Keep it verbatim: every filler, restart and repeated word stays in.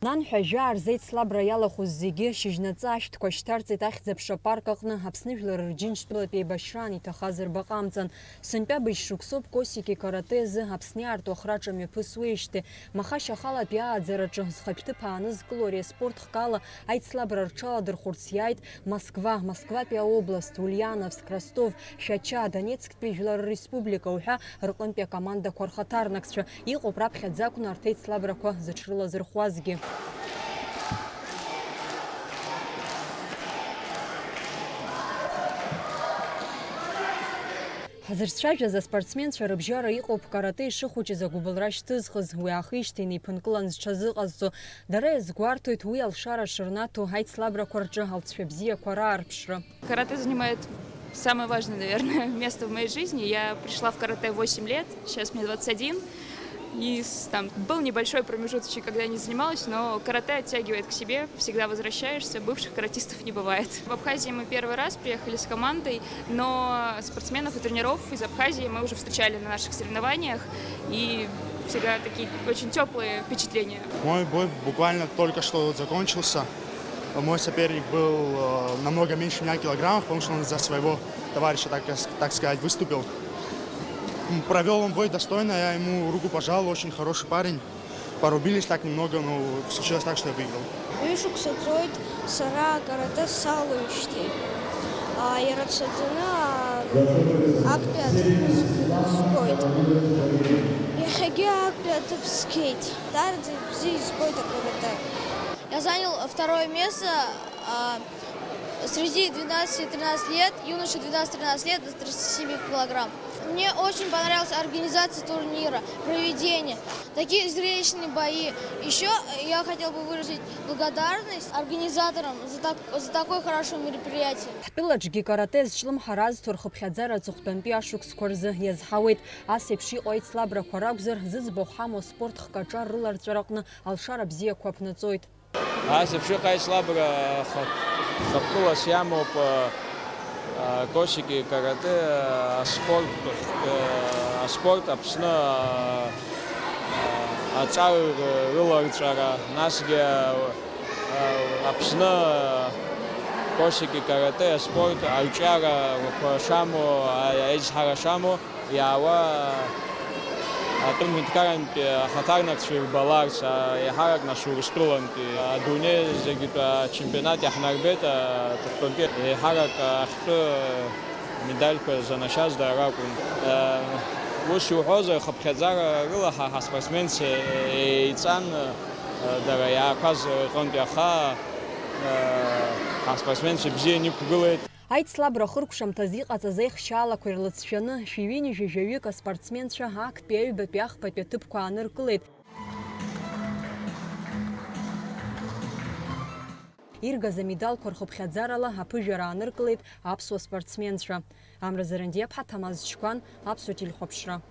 Нанҳәа жәаа рзеицлабра иалахәыз зегьы шьыжьнаҵы ашәҭқәа шьҭарҵеит Ахьӡ-аԥша апарк аҟны. Аԥсны жәлар рџьынџьтәылатә еибашьраан иҭахазар баҟамҵан. Сынтәа быжь шықәсоуп Косики каратэ азы Аԥсны иаарту ахраҿа мҩаԥысуеижьҭеи. Маха шьахалатәи ааӡараҿы зхатә ҭыԥ аанызкыло ари аспорт хкала аицлабра рҽаладырхәырц иааит Москва, Москватәи аобласт, Ульиановск, Ростов, Шәача, Донецктәи Жәлар Республика уҳәа рҟынтәи акомандақәа рхаҭарнакцәа. Иҟоуп раԥхьаӡа акәны арҭ еицлабрақәа зыҽрылазырхәуазгьы. Ҳзырцәажәаз аспортсменцәа рыбжьара иҟоуп каратэ ишыхәыҷыз агәыбылра шьҭызхыз, уи аахижьҭеи инеиԥынкылан зҽазыҟазҵо. Дара иазгәарҭоит уи алшара шырнаҭо аицлабрақәа рҿы алҵшәа бзиақәа раарԥшра. Каратэ занимает самое важное, наверное, место в моей жизни. Я пришла в каратэ в восемь лет, сейчас мне двадцать один. И с- там был небольшой промежуточек, когда я не занималась, но каратэ оттягивает к себе, всегда возвращаешься, бывших каратистов не бывает. В Абхазии мы первый раз приехали с командой, но спортсменов и тренеров из Абхазии мы уже встречали на наших соревнованиях, и всегда такие очень теплые впечатления. Мой бой буквально только что вот закончился. Мой соперник был э, намного меньше меня килограммов, потому что он за своего товарища, так, так сказать, выступил. Провел он бой достойно, я ему руку пожал, очень хороший парень. Порубились так немного, но случилось так, что я выиграл. Ҩышықәса ҵуеит сара акарате салоуижьҭеи. Иара дцаӡаны актәи аҭыԥ згоит. Иахьагьы актәи аҭыԥ згеит. Даараӡа ибзиа избоит акарате. Я занял второе место среди двенадцати-тринадцати лет, юноши двенадцать-тринадцать лет до тридцати семи килограмм. Мне очень понравилась организация турнира, проведение, такие зрелищные бои. Еще я хотел бы выразить благодарность организаторам за, так, за такое хорошее мероприятие. Ҳтәылаҿгьы каратэ зҿлымҳара азҭо рхыԥхьаӡара аҵыхәтәантәи ашықәсқәа рзы иазҳауеит. Ас еиԥш иҟоу аицлабрақәа ракәзар, зыӡбахә ҳамоу аспорт хкаҿар рыларҵәараҟны алшара бзиақәа аԥнаҵоит. Ас еиԥш иҟоу аицлабра ха- хықәкылас иамоуп, а, а, Косики каратэ, а, аспорт, а, аспорт Аԥсны, а, а, аҿар рыларҵәара, насгьы, а, а, Аԥсны, а, Косики каратэ аспорт арҿиарақәа шамоу, а, аизҳара шамоу, иаауа атәым ҳәынҭқарантәи ахаҭарнакцәа ирбаларц, а, еиҳарак нас Урыстәылантәи, адунеи зегьтә ачемпионат иаҳнарбеит, а, аҵыхәтәантәи еиҳарак ахьтәы медальқәа занашьаз дара ракәын. А, ус иуҳәозар, хыԥхьаӡара рыла ҳа ҳаспортсменцәа еиҵан, а, дара иаақәаз рҟынтә, аха, а, ҳаспортсменцәа бзианы иқәгылеит. Аицлабра ахыркәшамҭазы иҟаҵаз аихшьаалақәа ирлыҵшәаны, шәи ҩынҩажәи жәаҩык аспортсменцәа актәи аҩбатәи ахԥатәи аҭыԥқәа ааныркылеит. Иргаз амедалқәа рхыԥхьаӡарала аԥыжәара ааныркылеит аԥсуа спортсменцәа. Амра Зарандиаԥҳа, Ҭамаз Чқәан, Аԥсуа телехәаԥшра.